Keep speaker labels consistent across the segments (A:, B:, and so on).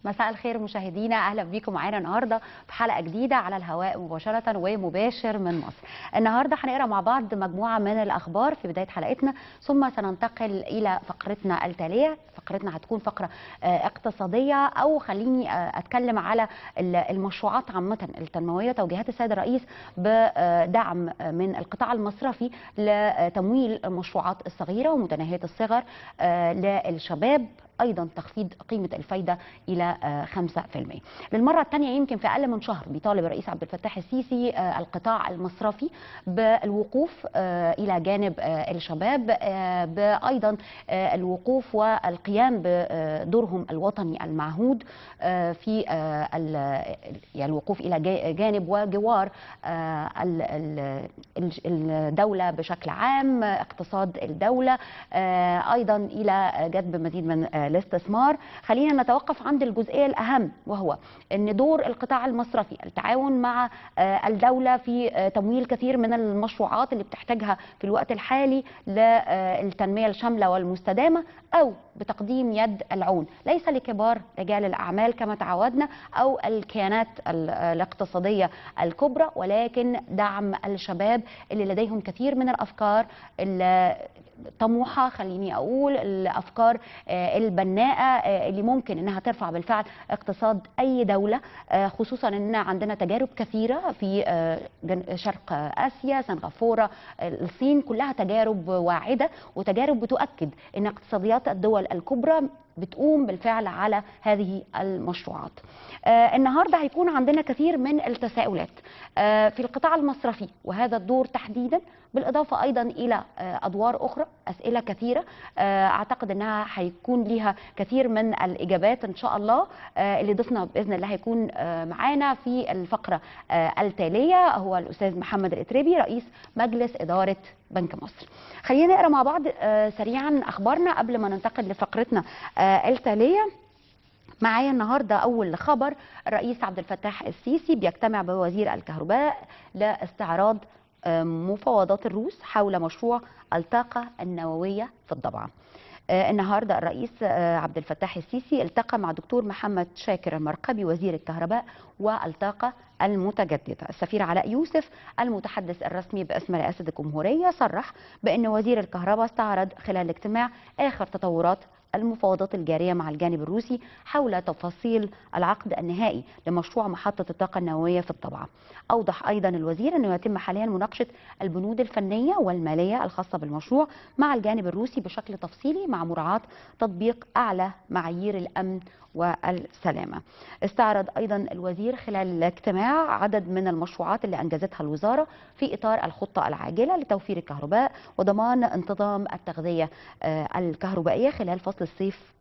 A: مساء الخير مشاهدينا، اهلا بيكم معانا النهارده في حلقة جديدة على الهواء مباشرة ومباشر من مصر. النهارده هنقرا مع بعض مجموعة من الاخبار في بداية حلقتنا، ثم سننتقل الى فقرتنا التالية. فقرتنا هتكون فقره اقتصادية، او خليني اتكلم على المشروعات عامة التنموية، توجيهات السيد الرئيس بدعم من القطاع المصرفي لتمويل المشروعات الصغيرة ومتناهيه الصغر للشباب، ايضا تخفيض قيمة الفايدة الى 5%. للمرة الثانية يمكن في اقل من شهر بيطالب الرئيس عبد الفتاح السيسي القطاع المصرفي بالوقوف الى جانب الشباب، بايضا الوقوف والقيام بدورهم الوطني المعهود في الوقوف الى جانب وجوار الدولة بشكل عام، اقتصاد الدولة، ايضا الى جذب مزيد من الاستثمار. خلينا نتوقف عند الجزئية الأهم، وهو أن دور القطاع المصرفي التعاون مع الدولة في تمويل كثير من المشروعات اللي بتحتاجها في الوقت الحالي للتنمية الشاملة والمستدامة، أو بتقديم يد العون ليس لكبار رجال الأعمال كما تعودنا أو الكيانات الاقتصادية الكبرى، ولكن دعم الشباب اللي لديهم كثير من الأفكار طموحة، خليني أقول الأفكار البناءة اللي ممكن أنها ترفع بالفعل اقتصاد أي دولة، خصوصا أن عندنا تجارب كثيرة في شرق آسيا، سنغافورة، الصين، كلها تجارب واعدة وتجارب بتؤكد أن اقتصاديات الدول الكبرى بتقوم بالفعل على هذه المشروعات. النهارده هيكون عندنا كثير من التساؤلات في القطاع المصرفي وهذا الدور تحديدا، بالإضافة أيضا إلى أدوار أخرى، أسئلة كثيرة أعتقد أنها هيكون ليها كثير من الإجابات إن شاء الله. اللي ضيفنا بإذن الله هيكون معانا في الفقرة التالية هو الأستاذ محمد الإتربي، رئيس مجلس إدارة بنك مصر. خلينا نقرأ مع بعض سريعا أخبارنا قبل ما ننتقل لفقرتنا التالية. معايا النهارده اول خبر، الرئيس عبد الفتاح السيسي بيجتمع بوزير الكهرباء لاستعراض مفاوضات الروس حول مشروع الطاقة النووية في الضبعة. النهارده الرئيس عبد الفتاح السيسي التقى مع دكتور محمد شاكر المرقبي وزير الكهرباء والطاقة المتجددة. السفير علاء يوسف المتحدث الرسمي باسم رئاسة الجمهورية صرح بأن وزير الكهرباء استعرض خلال الاجتماع آخر تطورات المفاوضات الجارية مع الجانب الروسي حول تفاصيل العقد النهائي لمشروع محطة الطاقة النووية في الضبعة. أوضح أيضا الوزير أنه يتم حاليا مناقشة البنود الفنية والمالية الخاصة بالمشروع مع الجانب الروسي بشكل تفصيلي، مع مراعاة تطبيق أعلى معايير الأمن والسلامة. استعرض أيضا الوزير خلال الاجتماع عدد من المشروعات اللي أنجزتها الوزارة في إطار الخطة العاجلة لتوفير الكهرباء وضمان انتظام التغذية الكهربائية خلال فصل الصيف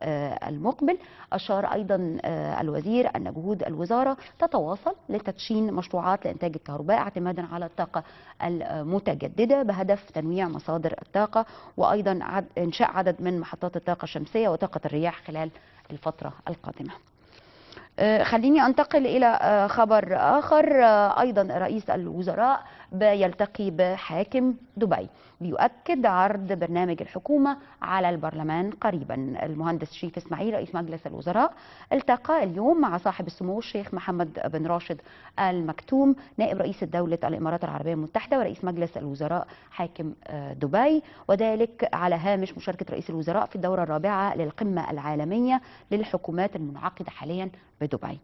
A: المقبل. أشار أيضا الوزير أن جهود الوزارة تتواصل لتدشين مشروعات لإنتاج الكهرباء اعتمادا على الطاقة المتجددة بهدف تنويع مصادر الطاقة، وأيضا إنشاء عدد من محطات الطاقة الشمسية وطاقة الرياح خلال الفترة القادمة. خليني أنتقل إلى خبر آخر. أيضا رئيس الوزراء بيلتقي بحاكم دبي، بيؤكد عرض برنامج الحكومة على البرلمان قريبا. المهندس شريف إسماعيل رئيس مجلس الوزراء التقى اليوم مع صاحب السمو الشيخ محمد بن راشد المكتوم نائب رئيس دولة الإمارات العربية المتحدة ورئيس مجلس الوزراء حاكم دبي، وذلك على هامش مشاركة رئيس الوزراء في الدورة الرابعة للقمة العالمية للحكومات المنعقدة حاليا بدبي.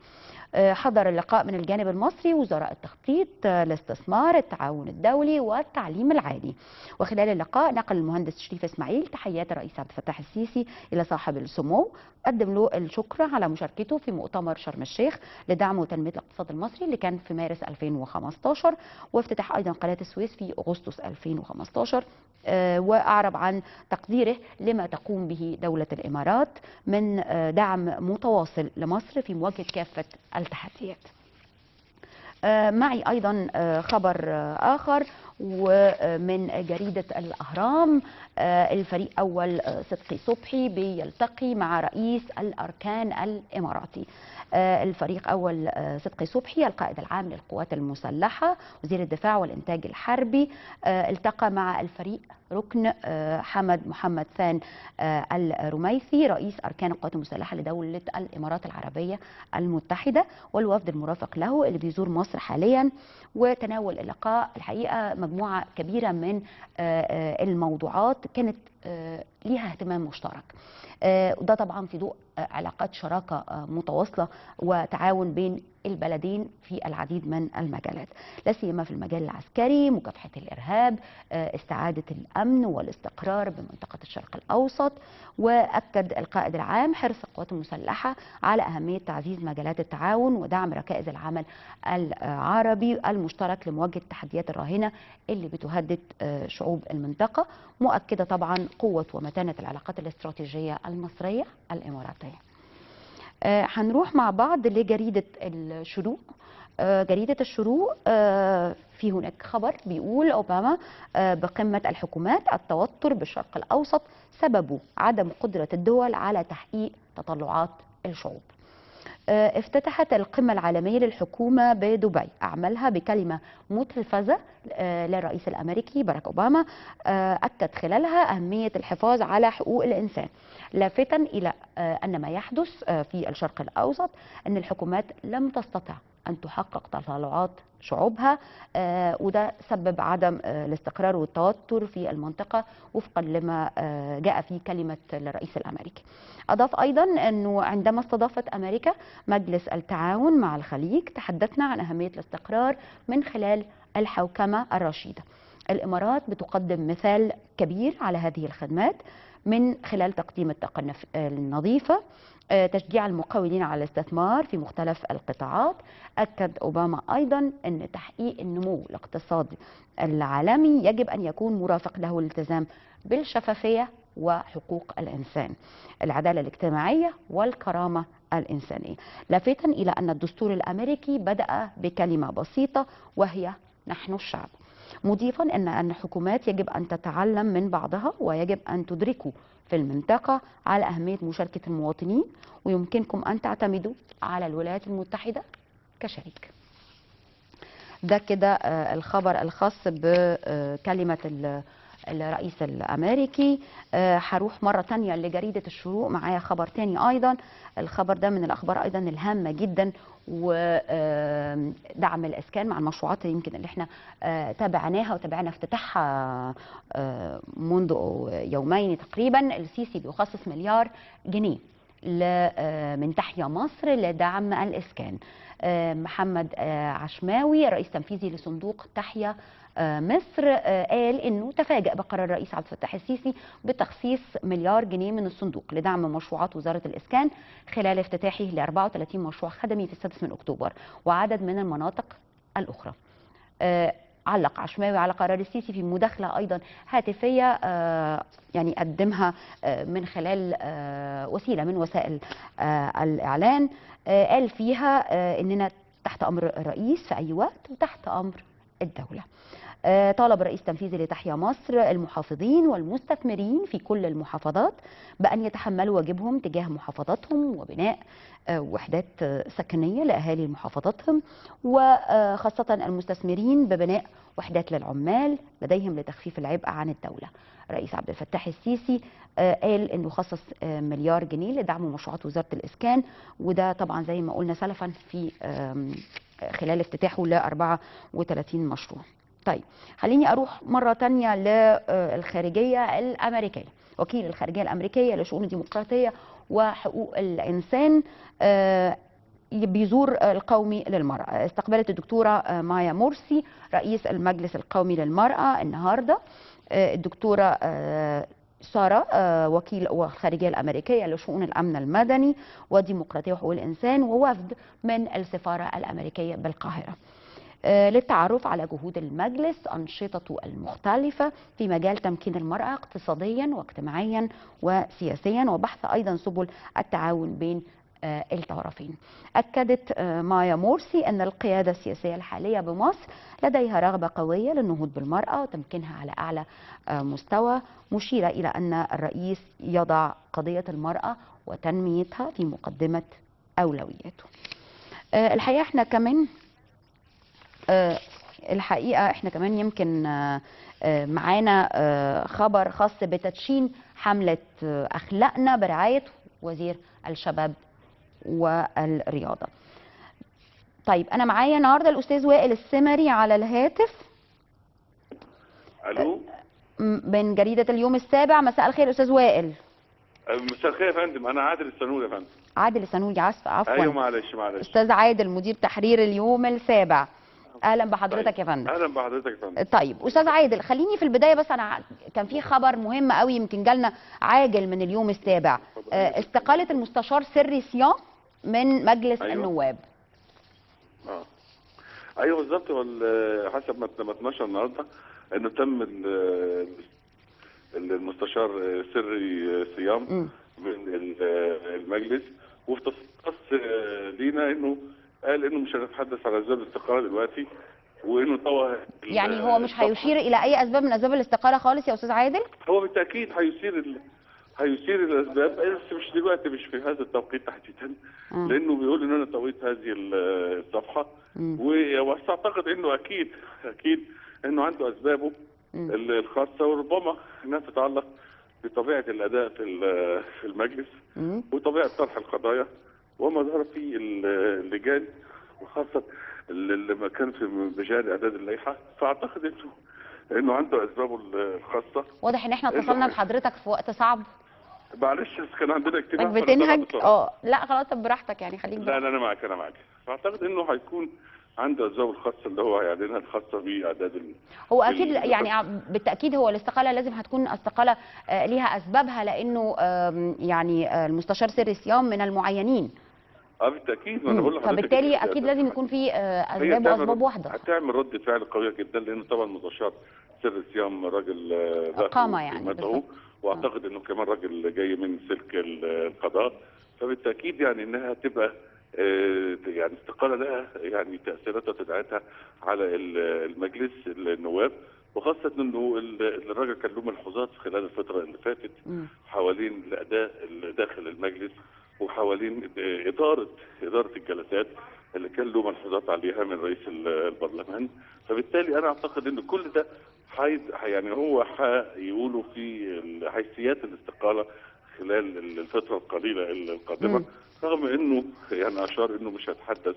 A: حضر اللقاء من الجانب المصري وزراء التخطيط، الاستثمار، التعاون الدولي والتعليم العالي. وخلال اللقاء نقل المهندس شريف اسماعيل تحيات الرئيس عبد الفتاح السيسي الى صاحب السمو، قدم له الشكر على مشاركته في مؤتمر شرم الشيخ لدعم وتنميه الاقتصاد المصري اللي كان في مارس 2015، وافتتاح ايضا قناة السويس في اغسطس 2015، واعرب عن تقديره لما تقوم به دولة الامارات من دعم متواصل لمصر في مواجهة كافة التحديات. معي أيضا خبر آخر ومن جريدة الأهرام. الفريق أول صدقي صبحي بيلتقي مع رئيس الأركان الإماراتي. الفريق أول صدقي صبحي القائد العام للقوات المسلحة وزير الدفاع والإنتاج الحربي التقى مع الفريق ركن حمد محمد ثان الرميثي رئيس أركان القوات المسلحة لدولة الإمارات العربية المتحدة والوفد المرافق له اللي بيزور مصر حاليا. وتناول اللقاء الحقيقة مجموعة كبيرة من الموضوعات كانت ليها اهتمام مشترك، وده طبعا في ضوء علاقات شراكة متواصلة وتعاون بين البلدين في العديد من المجالات، لا سيما في المجال العسكري، مكافحة الإرهاب، استعادة الأمن والاستقرار بمنطقة الشرق الأوسط. وأكد القائد العام حرص القوات المسلحة على أهمية تعزيز مجالات التعاون ودعم ركائز العمل العربي المشترك لمواجهة التحديات الراهنة اللي بتهدد شعوب المنطقة، مؤكدة طبعا قوة ومتانة العلاقات الاستراتيجية المصرية الإماراتية. هنروح مع بعض لجريدة الشروق. جريدة الشروق في هناك خبر بيقول أوباما بقمة الحكومات التوتر بالشرق الأوسط سببه عدم قدرة الدول على تحقيق تطلعات الشعوب. افتتحت القمة العالمية للحكومة بدبي أعمالها بكلمة متلفزة للرئيس الأمريكي باراك أوباما، أكد خلالها أهمية الحفاظ على حقوق الإنسان، لافتا إلى أن ما يحدث في الشرق الأوسط أن الحكومات لم تستطع أن تحقق تطلعات شعوبها، وده سبب عدم الاستقرار والتوتر في المنطقة وفقا لما جاء في كلمة الرئيس الأمريكي. أضاف أيضا أنه عندما استضافت أمريكا مجلس التعاون مع الخليج تحدثنا عن أهمية الاستقرار من خلال الحوكمة الرشيدة. الإمارات بتقدم مثال كبير على هذه الخدمات من خلال تقديم الطاقة النظيفة، تشجيع المقاولين على الاستثمار في مختلف القطاعات. أكد أوباما أيضا أن تحقيق النمو الاقتصادي العالمي يجب أن يكون مرافق له الالتزام بالشفافية وحقوق الإنسان، العدالة الاجتماعية والكرامة الإنسانية، لافتا إلى أن الدستور الأمريكي بدأ بكلمة بسيطة وهي نحن الشعب، مضيفا أن الحكومات يجب أن تتعلم من بعضها ويجب أن تدركوا في المنطقة على أهمية مشاركة المواطنين، ويمكنكم أن تعتمدوا على الولايات المتحدة كشريك. ده كده الخبر الخاص بكلمة الرئيس الأمريكي. هروح مرة تانية لجريدة الشروق، معايا خبر تاني أيضا. الخبر ده من الأخبار أيضا الهامة جدا، ودعم الإسكان مع المشروعات يمكن اللي احنا تابعناها وتابعنا افتتاحها منذ يومين تقريبا. السيسي بيخصص 1 مليار جنيه من تحيا مصر لدعم الإسكان. محمد عشماوي رئيس تنفيذي لصندوق تحيا مصر قال انه تفاجأ بقرار الرئيس عبد الفتاح السيسي بتخصيص 1 مليار جنيه من الصندوق لدعم مشروعات وزارة الإسكان خلال افتتاحه ل 34 مشروع خدمي في 6 من أكتوبر وعدد من المناطق الأخرى. علق عشماوي على قرار السيسي في مداخلة أيضا هاتفية يعني قدمها من خلال وسيلة من وسائل الإعلان، قال فيها إننا تحت أمر الرئيس في أي وقت وتحت أمر الدولة. طالب الرئيس التنفيذي لتحيا مصر المحافظين والمستثمرين في كل المحافظات بأن يتحملوا واجبهم تجاه محافظاتهم وبناء وحدات سكنية لأهالي محافظاتهم، وخاصة المستثمرين ببناء وحدات للعمال لديهم لتخفيف العبء عن الدولة. رئيس عبد الفتاح السيسي قال انه خصص 1 مليار جنيه لدعم مشروعات وزارة الإسكان، وده طبعا زي ما قلنا سلفا في خلال افتتاحه ل 34 مشروع. طيب خليني أروح مرة تانية للخارجية الأمريكية. وكيل الخارجية الأمريكية لشؤون الديمقراطية وحقوق الإنسان بيزور القومي للمرأة. استقبلت الدكتورة مايا مرسي رئيس المجلس القومي للمرأة النهاردة الدكتورة سارة وكيل الخارجية الأمريكية لشؤون الأمن المدني والديمقراطية وحقوق الإنسان، ووفد من السفارة الأمريكية بالقاهرة للتعرف على جهود المجلس، أنشطته المختلفة في مجال تمكين المرأة اقتصاديا واجتماعيا وسياسيا، وبحث أيضا سبل التعاون بين الطرفين. أكدت مايا مرسي أن القيادة السياسية الحالية بمصر لديها رغبة قوية للنهوض بالمرأة وتمكينها على أعلى مستوى، مشيرة إلى أن الرئيس يضع قضية المرأة وتنميتها في مقدمة أولوياته. الحقيقة احنا كمان يمكن معانا خبر خاص بتدشين حملة أخلاقنا برعاية وزير الشباب والرياضة. طيب أنا معايا النهارده الأستاذ وائل السمري على الهاتف.
B: ألو،
A: من جريدة اليوم السابع. مساء الخير أستاذ وائل.
B: مساء الخير يا فندم، أنا عادل السنوري يا فندم.
A: عادل السنوري، عفوا.
B: أيوه معلش.
A: أستاذ عادل مدير تحرير اليوم السابع، اهلا بحضرتك. طيب. يا فندم.
B: اهلا بحضرتك يا فندم.
A: طيب استاذ عادل، خليني في البداية بس، انا كان في خبر مهم قوي يمكن جالنا عاجل من اليوم السابع، استقالة المستشار سري صيام من مجلس النواب.
B: ايوه بالظبط، حسب ما اتنشر النهارده انه تم المستشار سري صيام من المجلس، وفي تصريح لينا انه قال انه مش هنتحدث على اسباب الاستقالة دلوقتي، وانه طوى
A: يعني هو مش هيشير الى اي اسباب من اسباب الاستقالة خالص يا استاذ عادل؟
B: هو بالتاكيد هيشير الاسباب، بس مش دلوقتي، مش في هذا التوقيت تحديدا، لانه بيقول ان انا طويت هذه الصفحة، واعتقد انه اكيد انه عنده اسبابه الخاصة، وربما انها تتعلق بطبيعة الاداء في المجلس وطبيعه طرح القضايا وما ظهر في اللجان، وخاصة لما كان في مجال إعداد اللائحة. فأعتقد إنه عنده أسبابه الخاصة.
A: واضح إن إحنا اتصلنا بحضرتك في وقت صعب.
B: معلش بس كان عندنا اجتماع.
A: بتنهج؟ لا خلاص، طب براحتك يعني، خليك.
B: لا أنا معاك، أنا معاك. فأعتقد إنه هيكون عنده أسبابه الخاصة اللي هو هيعلنها الخاصة بإعداد
A: هو أكيد يعني بالتأكيد هو الاستقالة لازم هتكون استقالة ليها أسبابها، لأنه يعني المستشار سري صيام من المعينين.
B: بالتاكيد، ما انا بقول لحضرتك،
A: فبالتالي اكيد لازم يكون في اسباب واسباب واحدة.
B: هتعمل رد فعل قوية جدا، لانه طبعا المستشار سري صيام راجل
A: قامه يعني،
B: واعتقد انه كمان راجل جاي من سلك القضاء، فبالتاكيد يعني انها تبقى يعني استقالة لها يعني تاثيراتها وتداعياتها على المجلس النواب، وخاصة انه الراجل كان له ملحوظات خلال الفترة اللي فاتت حوالين الاداء داخل المجلس، وحوالين إدارة الجلسات اللي كان له ملحوظات عليها من رئيس البرلمان. فبالتالي أنا أعتقد إن كل ده يعني هو هيقوله في حيثيات الاستقالة خلال الفترة القليلة القادمة، رغم إنه يعني أشار إنه مش هيتحدث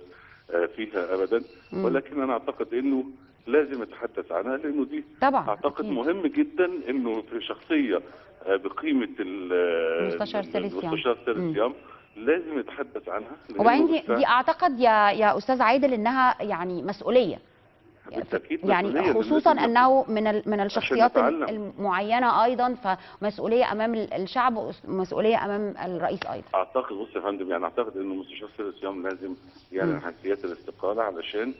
B: فيها أبدا، ولكن أنا أعتقد إنه لازم يتحدث عنها، لأنه دي
A: طبعا
B: أعتقد أكيد مهم جدا إنه في شخصية بقيمة
A: المستشار سري
B: صيام لازم يتحدث عنها.
A: وبعدين دي اعتقد يا استاذ عادل انها يعني مسؤولية،
B: بالتاكيد
A: يعني
B: مسؤولية،
A: خصوصا انه من الشخصيات المعينة ايضا، فمسؤوليه امام الشعب ومسؤولية امام الرئيس ايضا.
B: اعتقد بص يا فندم، يعني اعتقد انه المستشار سري صيام لازم يعني حيثيات الاستقالة علشان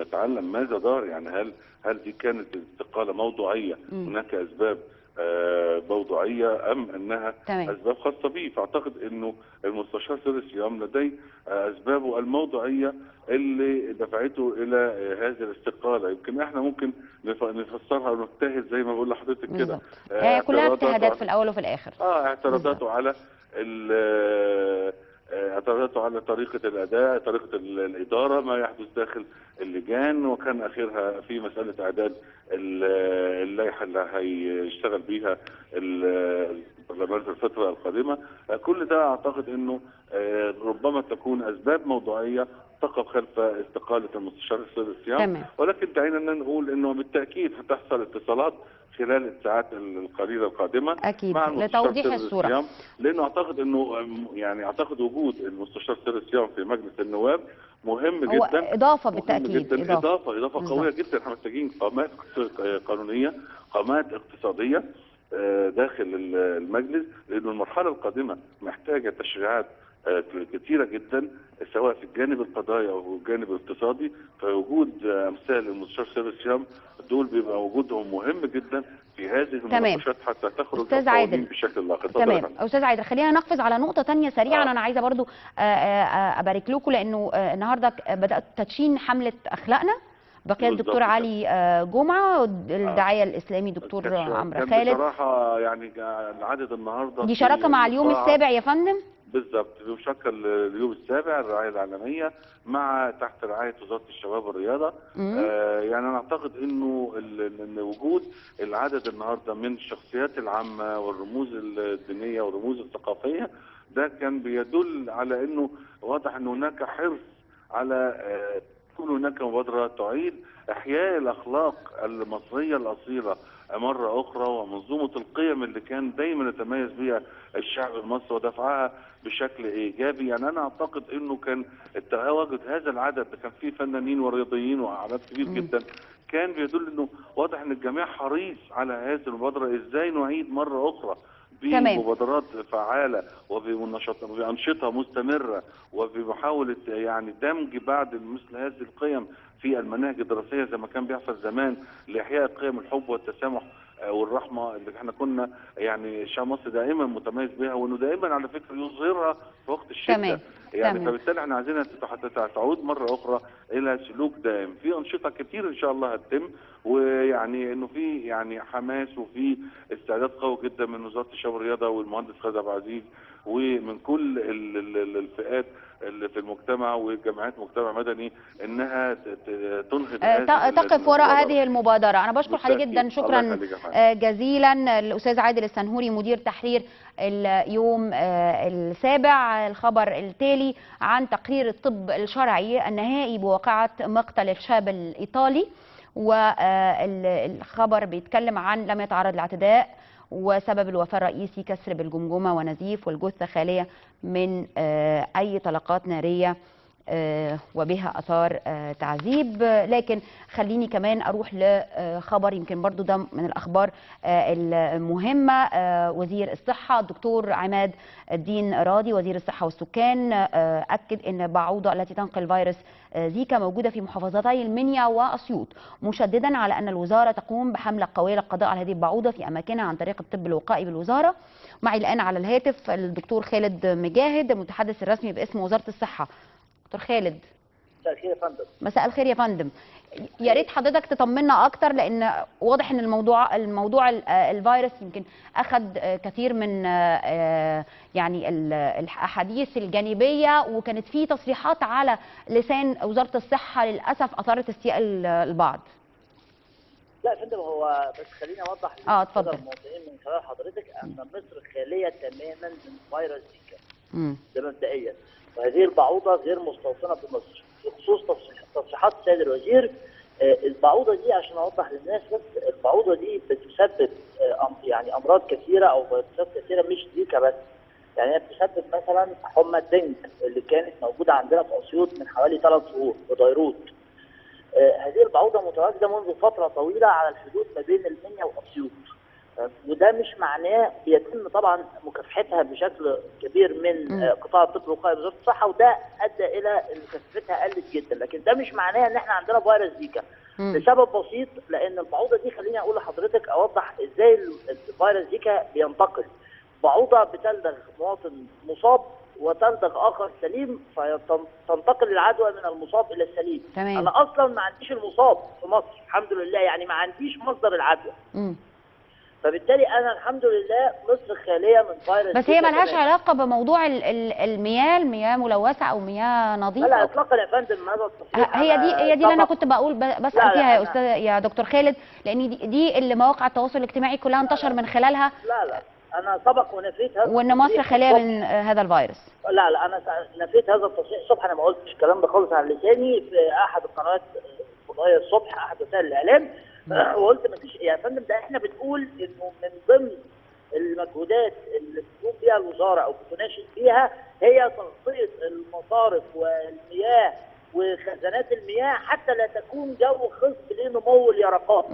B: نتعلم ماذا دار، يعني هل دي كانت الاستقالة موضوعية، هناك اسباب موضوعية ام انها اسباب خاصة به. فاعتقد انه المستشار سري صيام لديه اسبابه الموضوعية اللي دفعته الى هذه الاستقالة. يمكن احنا ممكن نفسرها ونجتهد زي ما بقول لحضرتك كده،
A: هي كلها اجتهادات في الاول وفي الاخر.
B: اعتراضاته على اعتراضاته على طريقة الأداء، طريقة الإدارة، ما يحدث داخل اللجان، وكان آخرها في مسألة إعداد اللائحة اللي هيشتغل بيها البرلمان في الفترة القادمة. كل ده أعتقد أنه ربما تكون أسباب موضوعية تقف خلف استقالة المستشار سري صيام، ولكن دعينا نقول أنه بالتأكيد هتحصل اتصالات خلال الساعات القليلة القادمة
A: اكيد مع لتوضيح الصورة،
B: لانه اعتقد انه يعني اعتقد وجود المستشار سري صيام في مجلس النواب مهم جدا،
A: اضافه بالتاكيد،
B: جداً، اضافه قوية جدا. احنا محتاجين قامات قانونية، قامات اقتصادية داخل المجلس، لانه المرحلة القادمة محتاجه تشريعات كثيرة جدا سواء في الجانب القضائي او الجانب الاقتصادي. فوجود امثال المستشار سري صيام دول بيبقى وجودهم مهم جدا في هذه المناقشات حتى تخرج
A: أستاذ عادل
B: بشكل لاحق.
A: تمام أستاذ عادل، خلينا نقفز على نقطة تانية سريعا. أنا عايزة برضو أبارك لكم لأنه النهاردة بدأت تدشين حملة أخلاقنا بقيادة الدكتور علي جمعة، الداعية الإسلامي دكتور عمرو خالد.
B: بصراحة يعني العدد النهاردة
A: دي شراكة مع اليوم السابع يا فندم.
B: بالظبط، بمشاركة اليوم السابع الرعاية العالمية مع تحت رعاية وزارة الشباب والرياضة. يعني أنا أعتقد إنه إن وجود العدد النهارده من الشخصيات العامة والرموز الدينية والرموز الثقافية ده كان بيدل على إنه واضح إن هناك حرص على تكون هناك مبادرة تعيد إحياء الأخلاق المصرية الأصيلة مرة أخرى، ومنظومة القيم اللي كان دايما يتميز بها الشعب المصري ودفعها بشكل إيجابي. يعني أنا أعتقد إنه كان التواجد هذا العدد كان فيه فنانين ورياضيين وأعداد كبير جدا، كان بيدل إنه واضح إن الجميع حريص على هذه المبادرة، إزاي نعيد مرة أخرى بمبادرات فعالة وبأنشطة مستمرة وبمحاولة يعني دمج بعد مثل هذه القيم في المناهج الدراسية زي ما كان بيحصل زمان، لإحياء قيم الحب والتسامح والرحمة اللي احنا كنا يعني الشعب المصري دائما متميز بها، وانه دائما على فكرة يظهرها في وقت الشدة. تمام. يعني فبالتالي احنا عايزينها تعود مرة أخرى إلى سلوك دائم. في أنشطة كتير إن شاء الله هتتم، ويعني إنه في يعني حماس وفي استعداد قوي جدا من وزارة الشباب والرياضة والمهندس خالد عبد العزيز ومن كل الفئات اللي في المجتمع وجمعيات مجتمع مدني انها تنهض
A: تقف وراء هذه المبادرة. انا بشكر حضرتك جدا، شكرا جزيلا الاستاذ عادل السنهوري مدير تحرير اليوم السابع. الخبر التالي عن تقرير الطب الشرعي النهائي بواقعه مقتل الشاب الايطالي، والخبر بيتكلم عن لم يتعرض لاعتداء وسبب الوفاة الرئيسي كسر بالجمجمة ونزيف، والجثة خالية من أي طلقات نارية وبها أثار تعذيب. لكن خليني كمان أروح لخبر يمكن برضو ده من الأخبار المهمة. وزير الصحة الدكتور عماد الدين راضي وزير الصحة والسكان أكد أن بعوضة التي تنقل فيروس زيكا موجودة في محافظتي المنيا وأسيوط، مشددا على أن الوزارة تقوم بحملة قوية للقضاء على هذه البعوضة في أماكنها عن طريق الطب الوقائي بالوزارة. معي الآن على الهاتف الدكتور خالد مجاهد المتحدث الرسمي باسم وزارة الصحة. دكتور خالد،
C: مساء الخير يا فندم.
A: مساء الخير يا فندم، يا ريت حضرتك تطمنا اكتر لان واضح ان الموضوع الفيروس يمكن اخذ كثير من يعني الاحاديث الجانبية، وكانت في تصريحات على لسان وزارة الصحة للاسف اثارت استياء البعض.
C: لا يا فندم، هو بس خليني اوضح
A: اتفضل
C: للمواطنين من خلال حضرتك ان مصر خالية تماما من فيروس زيكا. ده مبدئيا، وهذه البعوضة غير مستوطنة في مصر. بخصوص تصريحات السيد الوزير، البعوضة دي عشان اوضح للناس بس، البعوضة دي بتسبب يعني امراض كثيرة او فيروسات كثيرة، مش زيكا بس. يعني هي بتسبب مثلا حمى الدنج اللي كانت موجودة عندنا في اسيوط من حوالي 3 شهور وديروت. هذه البعوضة متواجدة منذ فترة طويلة على الحدود ما بين المنيا واسيوط، وده مش معناه بيتم طبعا مكافحتها بشكل كبير من قطاع الطب الوقائي بوزارة الصحة، وده ادى الى ان كثافتها قلت جدا، لكن ده مش معناه ان احنا عندنا فيروس زيكا. لسبب بسيط، لان البعوضة دي خليني اقول لحضرتك اوضح ازاي الفيروس زيكا بينتقل. بعوضة بتلدغ مواطن مصاب وتلدغ اخر سليم، فتنتقل العدوى من المصاب الى السليم. تمام. انا اصلا ما عنديش المصاب في مصر الحمد لله، يعني ما عنديش مصدر العدوى. فبالتالي انا الحمد لله مصر خالية من فيروس.
A: بس هي مالهاش علاقة بموضوع المياه، المياه ملوثة او مياه نظيفة؟
C: لا اطلاقا يا فندم، هذا التصريح
A: هي دي اللي انا كنت بقول بسال فيها يا استاذ يا دكتور خالد، لان دي اللي مواقع التواصل الاجتماعي كلها انتشر من خلالها.
C: لا انا سبق ونفيت هذا،
A: وان مصر خالية من هذا الفيروس.
C: لا انا نفيت هذا التصريح الصبح، انا ما قلتش الكلام ده خالص على لساني في احد القنوات الفضائية الصبح، احد وسائل الاعلام، وقلت ما فيش يا فندم. ده احنا بنقول انه من ضمن المجهودات اللي بتقوم بيها الوزارة او بتناشد بيها هي تغطيه المصارف والمياه وخزانات المياه حتى لا تكون جو خصب لنمو اليرقات.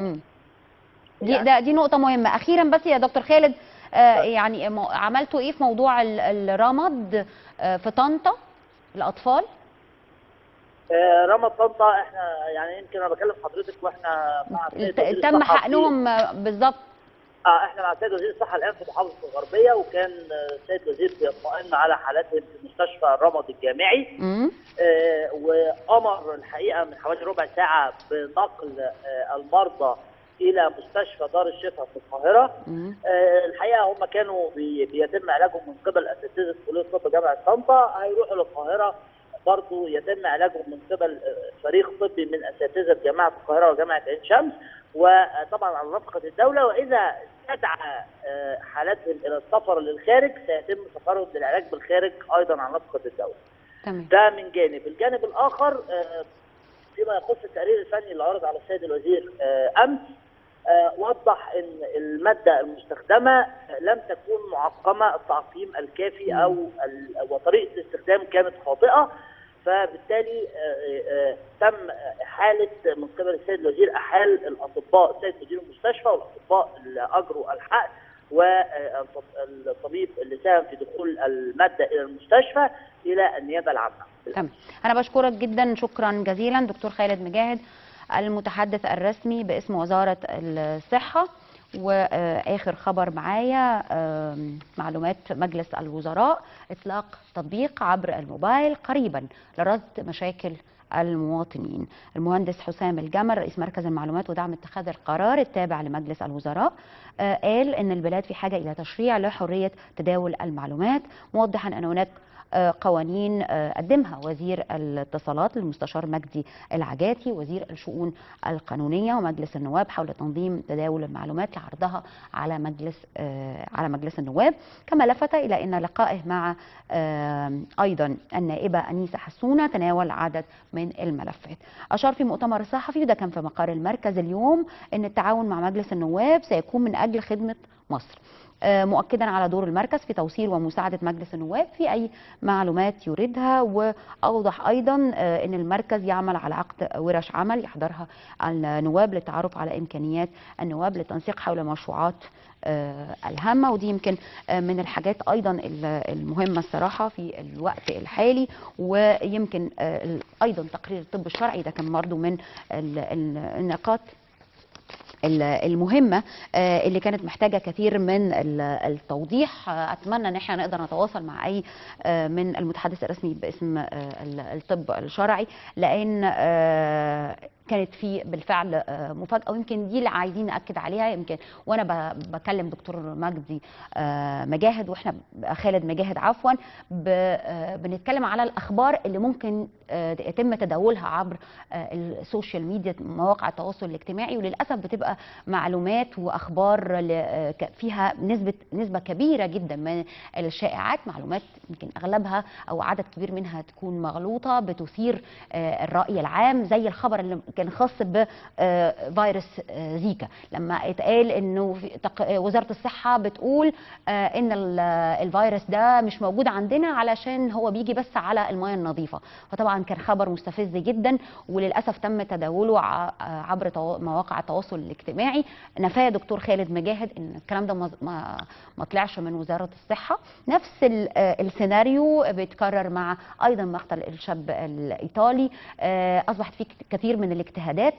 A: دي نقطة مهمة. اخيرا بس يا دكتور خالد، يعني عملتوا ايه في موضوع الرمد في طنطا الاطفال؟
C: رمد طنطا احنا يعني يمكن انا بكلم حضرتك واحنا مع
A: تم حقنهم بالظبط.
C: احنا مع السيد وزير الصحة الان في محافظة الغربية، وكان السيد الوزير بيطمئن على حالاتهم في مستشفى الرمد الجامعي. وامر الحقيقة من حوالي ربع ساعة بنقل المرضى الى مستشفى دار الشفاء في القاهرة. الحقيقة هم كانوا بيتم علاجهم من قبل اساتذة كليه طب جامعه طنطا، هيروحوا للقاهره برضه يتم علاجهم من قبل فريق طبي من اساتذة جامعه القاهرة وجامعة عين شمس، وطبعا على نفقه الدولة. واذا استدعى حالاتهم الى السفر للخارج سيتم سفرهم للعلاج بالخارج ايضا على نفقه الدولة. تمام. ده من جانب، الجانب الاخر فيما يخص التقرير الفني اللي عرض على السيد الوزير امس، وضح ان المادة المستخدمة لم تكون معقمه التعقيم الكافي او وطريقه الاستخدام كانت خاطئه، فبالتالي تم احالة من قبل السيد الوزير، احال الاطباء السيد مدير المستشفى والاطباء اللي اجروا الحقن والطبيب اللي ساهم في دخول المادة الى المستشفى الى النيابة العامة.
A: تمام، انا بشكرك جدا، شكرا جزيلا دكتور خالد مجاهد المتحدث الرسمي باسم وزارة الصحة. واخر خبر معايا معلومات مجلس الوزراء، اطلاق تطبيق عبر الموبايل قريبا لرصد مشاكل المواطنين. المهندس حسام الجمل رئيس مركز المعلومات ودعم اتخاذ القرار التابع لمجلس الوزراء قال ان البلاد في حاجة الى تشريع لحرية تداول المعلومات، موضحا ان هناك قوانين قدمها وزير الاتصالات المستشار مجدي العجاتي وزير الشؤون القانونية ومجلس النواب حول تنظيم تداول المعلومات لعرضها على مجلس النواب. كما لفت إلى أن لقائه مع أيضا النائبة أنيسة حسونة تناول عدد من الملفات. أشار في مؤتمر صحفي وده كان في مقر المركز اليوم أن التعاون مع مجلس النواب سيكون من أجل خدمة مصر، مؤكدا على دور المركز في توصيل ومساعدة مجلس النواب في أي معلومات يريدها. وأوضح أيضا أن المركز يعمل على عقد ورش عمل يحضرها النواب للتعرف على إمكانيات النواب للتنسيق حول مشروعات الهامة، ودي يمكن من الحاجات أيضا المهمة الصراحة في الوقت الحالي. ويمكن أيضا تقرير الطب الشرعي ده كان برضه من النقاط المهمة اللي كانت محتاجة كثير من التوضيح. أتمنى أن احنا نقدر نتواصل مع أي من المتحدث الرسمي باسم الطب الشرعي، لأن كانت في بالفعل مفاجأة، ويمكن دي اللي عايزين نأكد عليها. يمكن وأنا بكلم دكتور مجدي مجاهد وإحنا خالد مجاهد عفوا، بنتكلم على الأخبار اللي ممكن يتم تداولها عبر ال social media، مواقع التواصل الاجتماعي، وللأسف بتبقى معلومات وأخبار فيها نسبة كبيرة جدا من الشائعات، معلومات يمكن أغلبها أو عدد كبير منها تكون مغلوطة، بتثير الرأي العام، زي الخبر اللي كان خاص بفيروس زيكا لما اتقال انه وزارة الصحة بتقول ان الفيروس ده مش موجود عندنا علشان هو بيجي بس على المياه النظيفة. فطبعا كان خبر مستفز جدا، وللأسف تم تداوله عبر مواقع التواصل الاجتماعي. نفاه دكتور خالد مجاهد ان الكلام ده ما طلعش من وزارة الصحة. نفس السيناريو بيتكرر مع ايضا مقتل الشاب الايطالي. اصبحت في كثير من الاجتهادات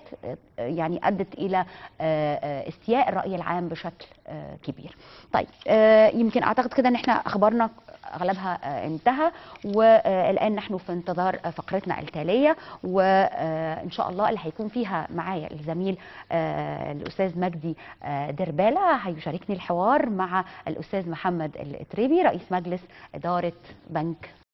A: يعني ادت الى استياء الراي العام بشكل كبير. طيب يمكن اعتقد كده ان احنا اخبارنا اغلبها انتهى، والان نحن في انتظار فقرتنا التالية، وان شاء الله اللي هيكون فيها معايا الزميل الاستاذ مجدي درباله، هيشاركني الحوار مع الاستاذ محمد الاتريبي رئيس مجلس ادارة بنك